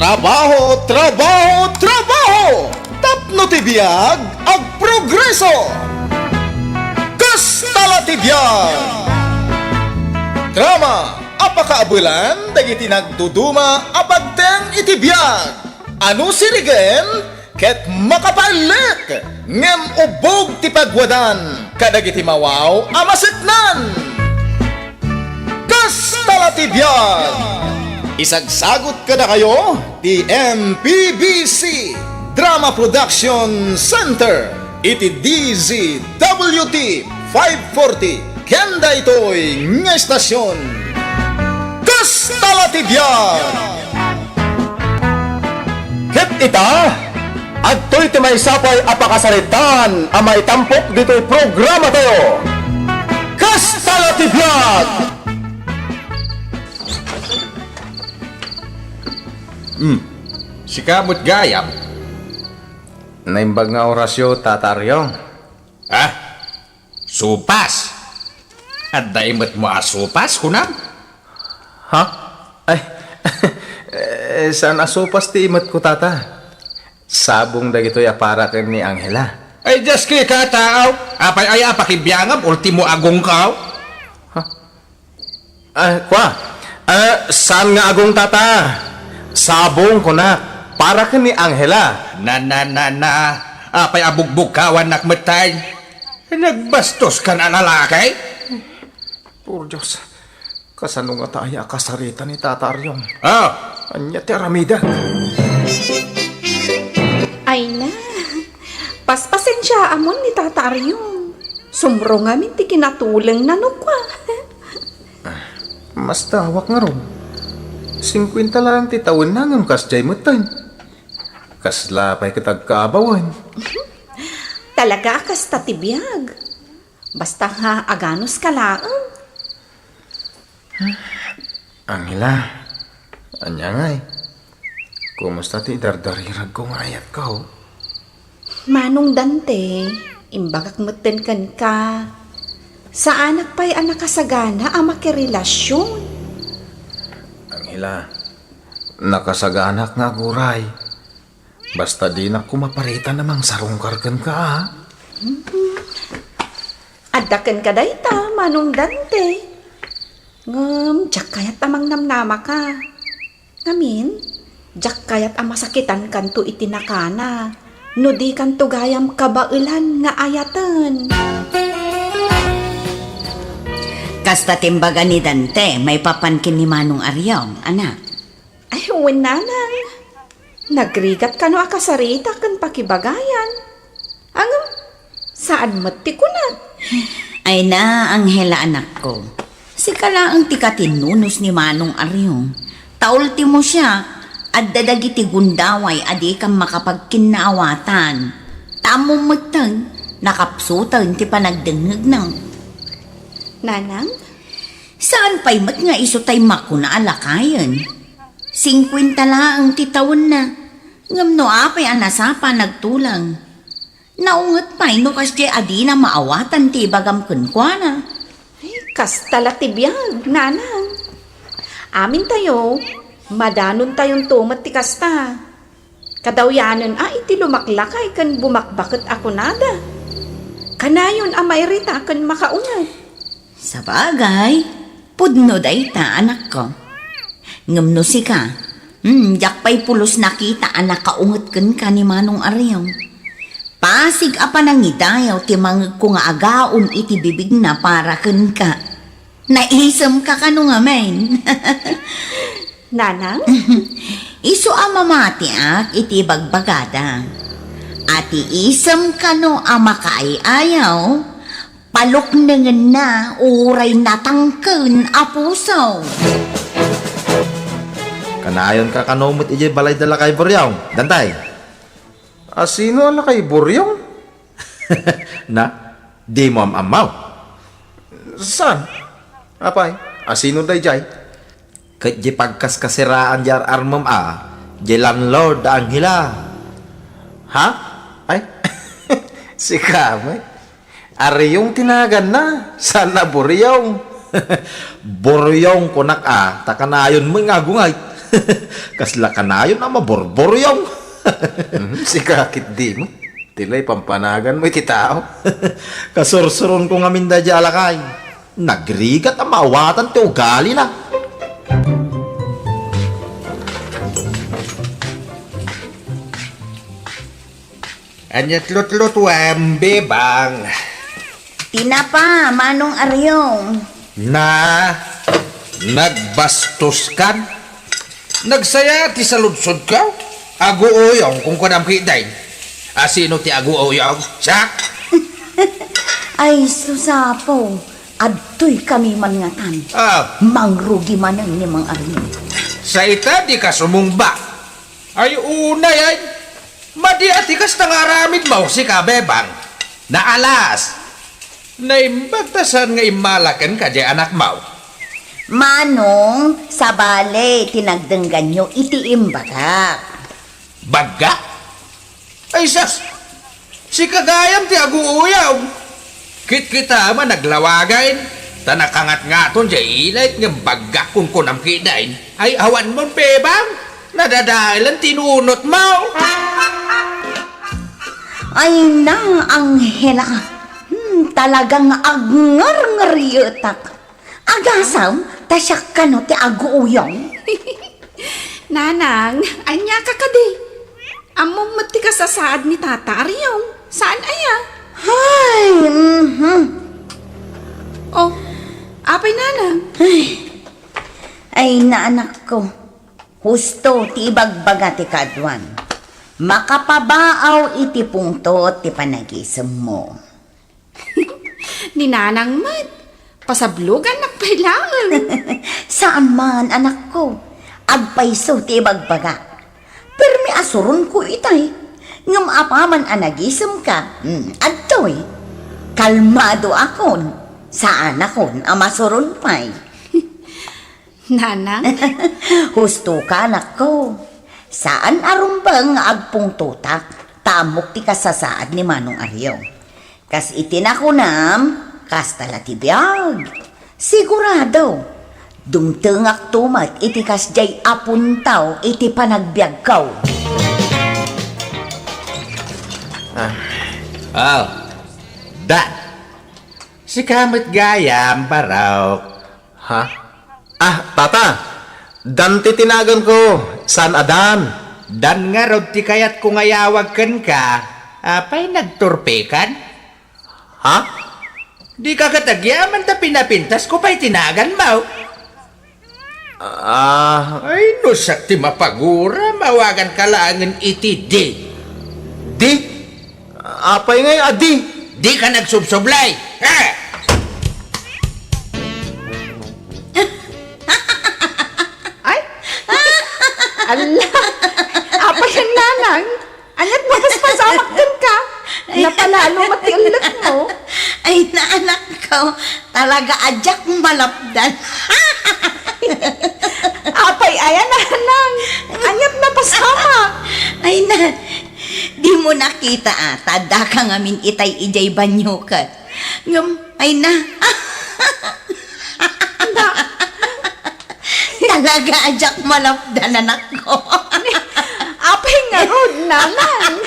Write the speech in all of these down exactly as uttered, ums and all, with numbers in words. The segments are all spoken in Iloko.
Trabaho, trabaho, trabaho! Tapno ti biag, agprogreso! Kasta la ti biag! Drama a pakaabelan dagiti nagduduma a pagteng iti biag. Ano sirigen ket makapaelek ngem ubbog ti pagwadan kadagiti mawaw a maseknan. Kasta la ti biag! Isagsagut kadakayo ti M P B C Drama Production Center iti D Z W T five forty ken daytoy nga estasion. Kasta la ti biag! Ket ita, adtoy ti maysa pay a pakasaritaan a maitampok ditoy programatayo. Kasta la ti biag! Hmm, sika met gayam. Naimbag nga orasyo, Tata Ariong. Ah, supas! Adda imetmo a supas, kunam? Ha? Ay, eh, saan a supas ti imetko, Tata? Sabong dagitoy a para ken ni Angela. Ay, just kay kataaw. Apay aya a pakibiangam, ultimo agongkaw? Ha? Ah, kwa? Ah, saan nga agong, Tata? Sabong, kunak. Para ken ni Angela. Na, na, na, na. Apay a bugbugkawannak metten? Nagbastos kan a lalaki? Por Dios, kasano ngata aya a kasarita ni Tata Ariong? Ah! Ania ti aramidek? Ay na, paspasensiaamon ni Tata Ariong. Sumro ngamin ti kinatulengna no kua. Mas dawak ngarud. Singkuenta laeng ti tawenna ngem kasdiay metten. Kasla pay ket agkaabawen. Talaga a kasta ti biag. Basta nga aganuska laeng. Angela, ania ngay? Kumusta ti dardariragko nga ayatko? Manong Dante, imbagak metten kenka. Saanak pay a nakasagana a makirelasion. Angela, nakasaganak nga aguray. Basta dinak koma paritan a mangsarungkar kenka, a. Adda kenka dayta, Manong Dante. Ngem diak kayat a mangnamnamaka. Ngamin, diak kayat a masakitankanto iti nakana no dikanto gayam kabaelan nga ayaten. Kasta ti imbaga ni Dante maipapan ken ni Manong Ariong, anak. Ay, wen, nanang. Nagrigat kano a kasarita ken pakibagayan. Ngem, saan met ti kunak? Ay na, Angela, anakko. Sika laeng ti katinnunos ni Manong Ariong. Ta ultimo siak, adda dagiti gundaway a dikam makapagkinnaawatan. Tammo metten, nakapsuten ti panagdengngegna. Nanang? Saan pay met nga isu tay makuna a lakayen? Singkuenta laeng ti tawenna, ngem no apay a nasapa nagtuleng? Naunget pay no kasdiay a dina maawatan ti ibagam kenkuana. Ay, kasta la ti biag, nanang. Amintayo, madanontayon to met ti kasta. Kadawyanen a iti lumaklakay ken bumakbaket a kunada. Kanayon a mairita ken makaunget. Sabagay, pudno dayta, anakko. Ngem no sika, hmm, diak pay pulos nakita a nakaunget kenka ni Manong Ariong. Pasig a panangidayaw ti mangegko nga agaon iti bibigna para kenka. Naisemka kano ngamin? Nanang? Isu a mamatiak iti bagbagada. A ti isem kano a makaay-ayaw, paluknengenna uray natangken a puso. Kanayonka kano met idiay balay da Lakay Buriong, Dantay? A sino a Lakay Buriong? Na, dimo am-ammo? Saan? Apay, a sino daydiay? Ket di pagkaskasiraan di ar-armem a, di landlord da Angela. Ha? Ay, sika met. Ariong ti naganna, saan a Buriong. Buriong kunak a, ta kanayon met nga agungay. Kasla kanayon a maburburyong. Mhm, sika ket dimo. Ti lay pampanaganmo iti tao. Kasursuronko ngamin daydiay a lakay. Nagrigat a maawatan ti ugalina. Ania ti lutlutuem, Bebang? Tinapa, Manong Ariong. Na, nagbastos kan? Nagsaya ti saludsodko? Aguuyong, kunkunam ketdin. A, sino ti aguuyong? Siak? Ay, sus, Apo, adtoy kami man ngatan. Ah. Mangrugi manen ni Mang Ariong. Sa ita, dika sumungba. Ay, unay, ay. Madi a ti kasta nga aramidmo, sika, Bebang. Naalas. Naimbag ta saan nga immala kenka diay anakmo. Manong, sabali ti nagdengganyo iti imbagak. Bagga? Ay, sas! Sika gayam ti aguuyong. Kitkitaem a naglawagen, ta nakangatngaton diay ilayt ngem baggak kunkunam ketdin. Ay, awanmon, Bebang, nadadaelan ti nunotmo. Ay na, Angela, hmm, talagang agngarngarietak. Agasam, ta siak kano ti aguuyong. Nanang, ania ka kadi? Ammom met ti kasasaad ni Tata Ariong. Saan aya? Hay, mhm. Oh, apay, Nanang? Ay, ay, na, anakko. Husto ti ibagbaga ti kaaduan. Makapabaaw iti pungtot ti panagisemmo. Ni Nanang met, pasablogannak pay laeng. Saan man, anakko. Agpayso ti ibagbagak. Permi a suronko itay. Ngem apaman a nagisemka, hmm, adtoy. Kalmadoakon. Saanakon a masuron pay. Nanang? Husto ka, anakko. Saan a rumbeng nga agpungtotak, ta ammok ti kasasaad ni Manong Ariong. Kas iti nakunam, kasta la ti biag. Sigurado, dumtengakto met iti kasdiay a puntaw iti panagbiagko. Ah. Oh, Dan. Sika met gayam, barok. Ha? Ah, Tata! Dan ti tinaganko, saan a Dan. Dan ngarud ti kayatko nga iyawag kenka. Apay, nagturpekan? Ha? Dika ket agyaman ta pinapintasko pay ti naganmo. Ah. Ay, no siak ti mapaguram, awaganka laengen iti Di. Di? Apay ngay a di? Dika nagsubsublay! Ah! Ay! Ala! Apay, Nanang? Ania't mapaspasamak kenka? Napalalo met ti ellekmo. Ay, na, anakko, talaga a diak malapdan. Apay aya, Nanang? Ania't napasamak? Ay na, dimo nakita a, ta addaka ngamin itay idiay banyo ket. Ngem, ay na. Talaga a diak malapdan, anakko. Apay ngarud, Nanang?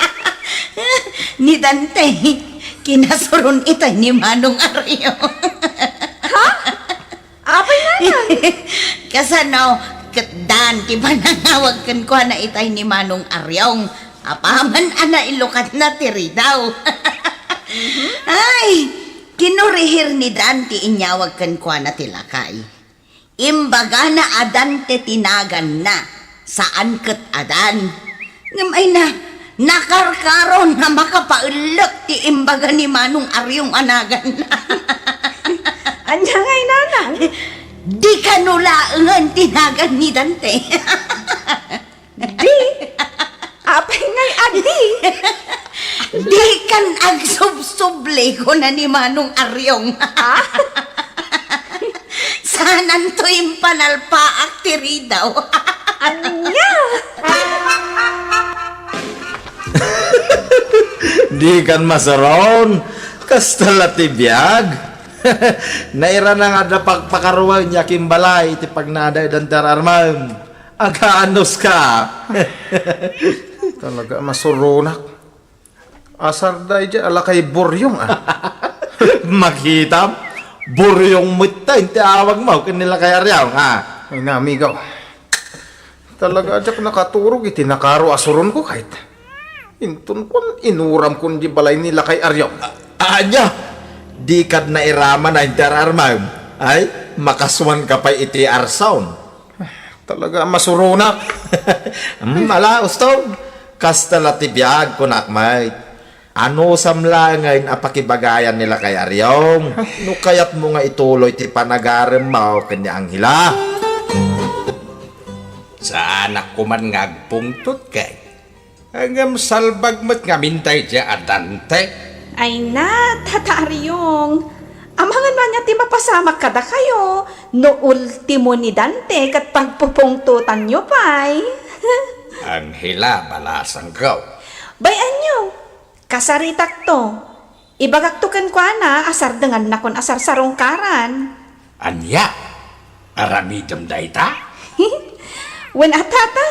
Ni Dante, kinasuron itay ni Manong Ariong. Ha? Apay, Nanang? Kasano, ket Dan ti panangawag kenkuana itay ni Manong Ariong. Apaman a nailukatna ti ridaw. Mhm. Ay, kinurihir ni Dan ti inyawag kenkuana ti lakay. Imbagana a Dante ti naganna, saan ket a Dan. Ngem ay na, nakarkaron a makapaellek ti imbaga ni Manong Ariong a naganna. Ania ngay, Nanang? Di kano laengen ti nagan ni Dante. Di? Apay ngay a di? Dikan agsubsubli, kuna ni Manong Ariong. Ah? Saananto impanalpaak ti ridaw. Ania? Dikan masuron. Kasta la ti biag. Nairana nga adda pakpakaruayen ya kimbalay iti pagnaada-adan ti ar-armem. Agaanuska. Talaga, masuronak. Asar daydiay a lakay buryong, ah. Makitam, buryong met ta, inti awagmo, ken ni lakay Ariong, ah. Ay, namigaw. Talaga, diak nakaturog iti nakaro a suronko, kayat. Inton kuan, inuramkon di balay ni lakay Ariong. A-, ania? Dikad nairaman a inti ar-armem? Ay, makasuanka pay iti arsaon. Talaga, masuronak. Hmm, ala, Ustog. Kasta la ti biag, kunak met. Anusam laengen a pakibagayan ni lakay Ariong. No kayatmo nga ituloy ti panagaremmo ken ni Angela. Saanak koman nga agpungtot, kay. Ngem salbag met ngamin daydiay a Dante. Ay na, Tata Ariong. Amangan man nga ti mapasamak kadakayo, no ultimo ni Dante ket pagpupungtotanyo pay. Angela, balasangko. Bay-anyo, kasaritakto. Ibagakto kenkuana a sardengannakon a sarsarungkaran. Ania? Aramidem dayta? Wen a, Tata,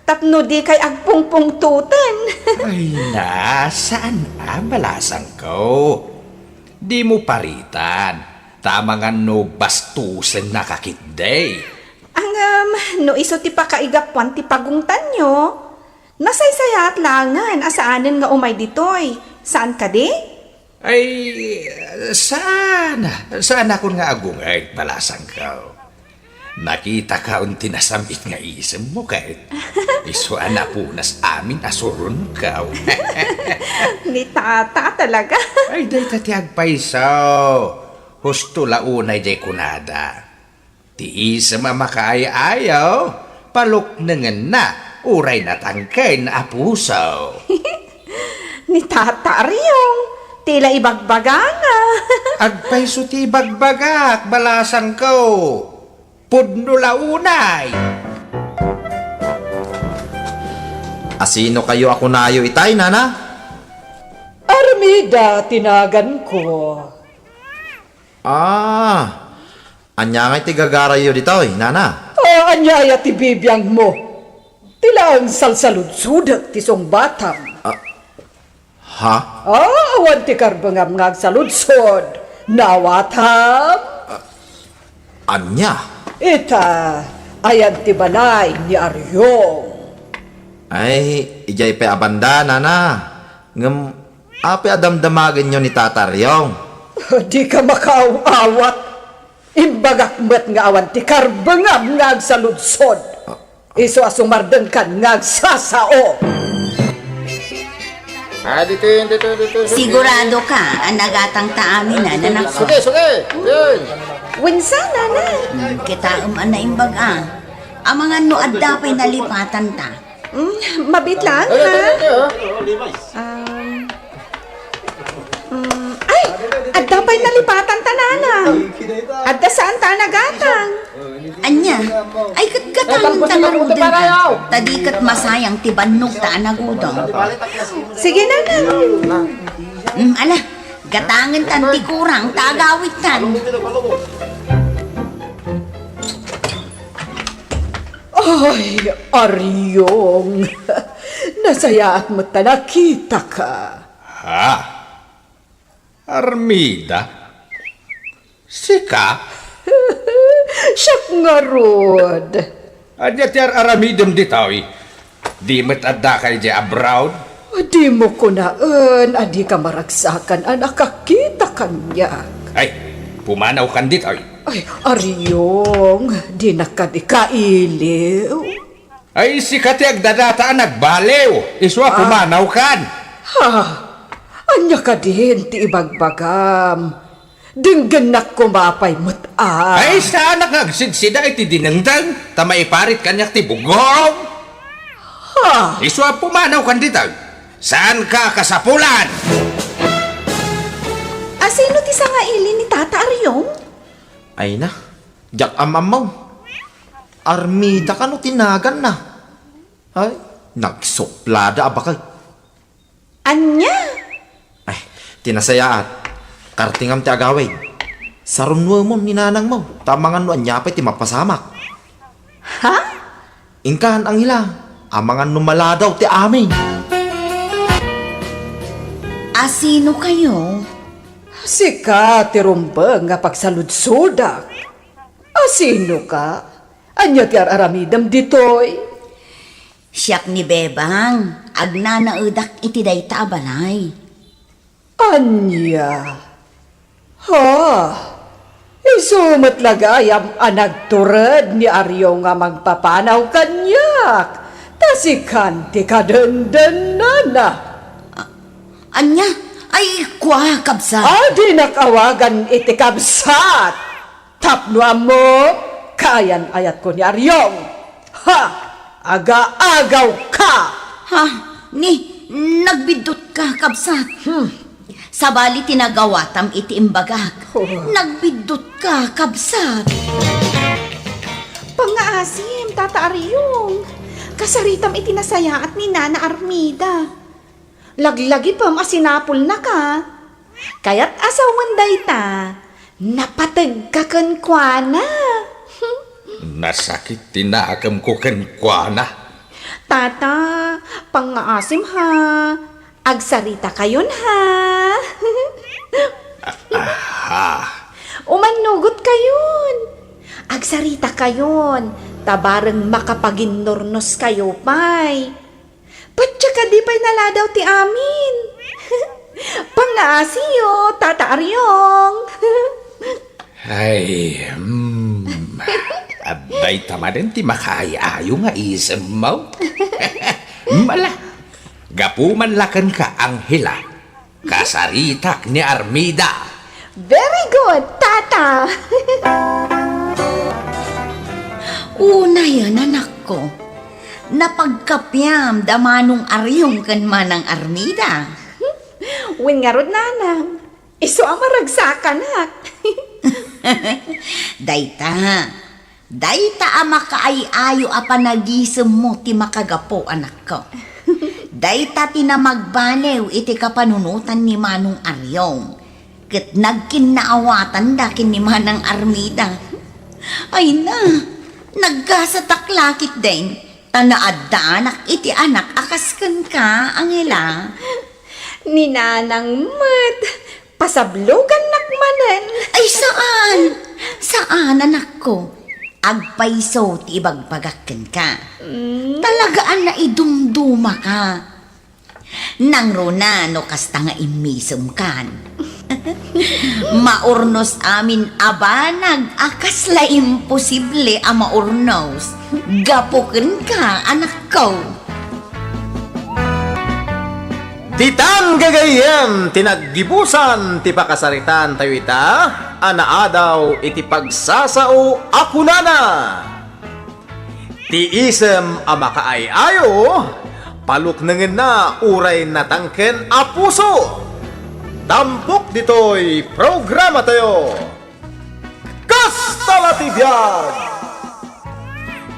tapno dikay agpungpungtoten. Ay na, saan a, balasangko. Dimo paritan, ta amangan no bastosennaka ketdi. Ngem, no isu ti pakaigapuan ti pagungtanyo, nasaysayaat laengen a saanen nga umay ditoy. Saan kadi? Ay, saan? Saanakon nga agungay, balasangko. Nakitaka on ti nasam-it nga isemmo, ket isu a napunas amin a suronko. Ni Tata talaga. Ay, dayta ti agpayso. Husto la unay diay kunada. Ti isem a makaay-ayaw, paluknengenna, uray natangken a puso. Ni Tata Ariong, ti la ibagbagana. Agpayso ti ibagbagak, balasangko. Pudno la unay. Asino kayo a kunayo itay, nana? Armida ti naganko. Ah, ania ngay ti gagarayyo ditoy, nana? Ah, ania aya ti bibiangmo? Ti laeng salsaludsodek ti sungbatam. Ah, ha? Ah, awan ti karbengam nga agsaludsod. Nawatam? Ah, ania? Ita, ayan ti balay ni Ariong. Ay, idiay pay a banda, nana. Ngem, apay a damdamagenyo ni Tata Ariong? Dika makaaw-awat. Imbagak met nga awan ti karbengam nga agsaludsod. Isu a sumardengkan nga agsasao. Ah, dito yun, dito, dito, dito. Sigurado ka a nagatang ta amin, a, nanakko? Sige, sige. Yun. Wensan, nana? Hmm, kitaem a naimbag, a. Amangan no adda pay nalipatan ta. Hmm, mabit lang, ha? Dito, dito, dito, oh. Um, mm, ay! Adda pay nalipatan ta, nana. Adda saan ta nagatang? Ania? Ay, gatgatangen ta ngaruden ta. Ta di ket masayang ti bannog ta a nagudong. Sige, nana. Mm, ala, gatangen tan ti kurang ta agawid tan. Ay, Ariong, nasayaat met ta nakitaka. Ha? Armida? Sika? Siak ngarud. Ania ti ar-aramidem ditoy? Di met addaka idiay abroad? Dimo kunaen a dika maragsakan a nakakita kaniak. Ay, pumanawkan ditoy. Ay, Ariong, dinak kadi kailiw. Ay, sika ti agdadata a nagbaliw. Isu a pumanawkan. Ha? Ania kadin ti ibagbagam? Denggennak koma pay met a. Ay, saanak nga agsidsida iti dinengdeng, ta maiparit kaniak ti bugom. Ha? Isu a pumanawkan ditoy. Saanka kasapulan? Asino ti sangaili ni Tata Ariong? Ay na, diak am-ammo. Armida kano ti naganna? Ay, nagsuplada a bakay. Ania? Ay, ti nasayaat, kartingam ti agawid. Sarunnuemon ni nanangmo, ta amangan no ania pay ti mapasamak. Ha? Inkan, Angela, amangan no maladaw ti amin. Asino kayo? Sika ti rumbeng nga pagsaludsodak. Asino ka? Ania ti ar-aramidem ditoy? Siak ni Bebang, agnanaedak iti dayta a balay. Ania? Ha? Isu met la gayam a nagtured ni Ario nga mangpapanaw kaniak, ta sikan ti kadendennana. A-, ania? Ay, kua, kabsat. Adinak awagan iti kabsat. Tapno ammom, kayan-ayatko ni Ariong. Ha! Aga-agawka! Ha? Ni, nagbiddutka, kabsat. Hmm. Sabali ti nagawatam iti imbagak. Oh. Nagbiddutka, kabsat. Pangngaasim, Tata Ariong. Kasaritam iti nasayaat ni Nana Armida. Laglagipem a sinapulnaka. Kayat a sawen dayta, napategka kenkuana. Nasakit ti nakemko kenkuana. Tata, pangngaasim ha. Agsaritakayon ha. Aha. Umannugot kayon. Agsaritakayon, ta bareng makapaginnurnos kayo pay. Patya kadi pay naladaw ti amin. Pangaasiyo, Tata Ariong. Ay, mm, dayta manen ti makaay-ayo nga isemmo. Mala, gapu man la kenka, Angela. Kasaritak ni Armida. Very good, Tata! Unayen, anakko. Napagkapiam da Manong Ariong ken Manang Armida. Wen ngarud, Nanang. Isu a maragsakanak. Dayta, Dayta a makaay-ayo a panagisemmo ti makagapu, anakko. Dayta ti namagbaliw iti kapanunotan ni Manong Ariong, ket nagkinnaawatanda ken ni Manang Armida. Ay na, naggasatak la ketdin, ta naaddaanak iti anak a kas kenka, Angela. Ni Nanang met, Pasablogannak manen. Ay, saan! Saan, anakko. Agpayso ti ibagbagak kenka. Mm. Talaga a naidumdumaka. Nangruna no kasta nga immisemkan. Maurnos amin a banag a kasla imposible a maurnos. Gapu kenka, anakko. Ditan gagayyem ti naggibusan ti pakasaritaantayo ita a naadaw iti pagsasao a kunana, ti isem a makaay-ayo, paluknengenna uray natangken a puso. Tampok ditoy programatayo. Kasta la ti biag!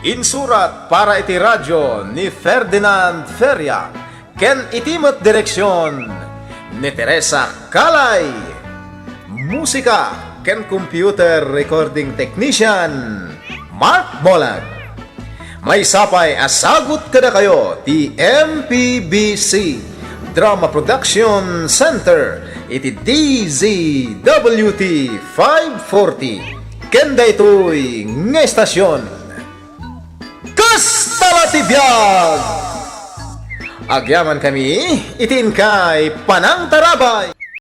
Insurat para iti radio ni Ferdinand Feria ken iti met direksion ni Teresa Calay. Musika ken computer recording technician, Mark Molag. Maysa pay a sagut kadakayo ti M P B C Drama Production Center iti D Z W T five forty. Ken daytoy nga estasion, Kasta la ti biag! Agyamankami iti inkay panangtarabay.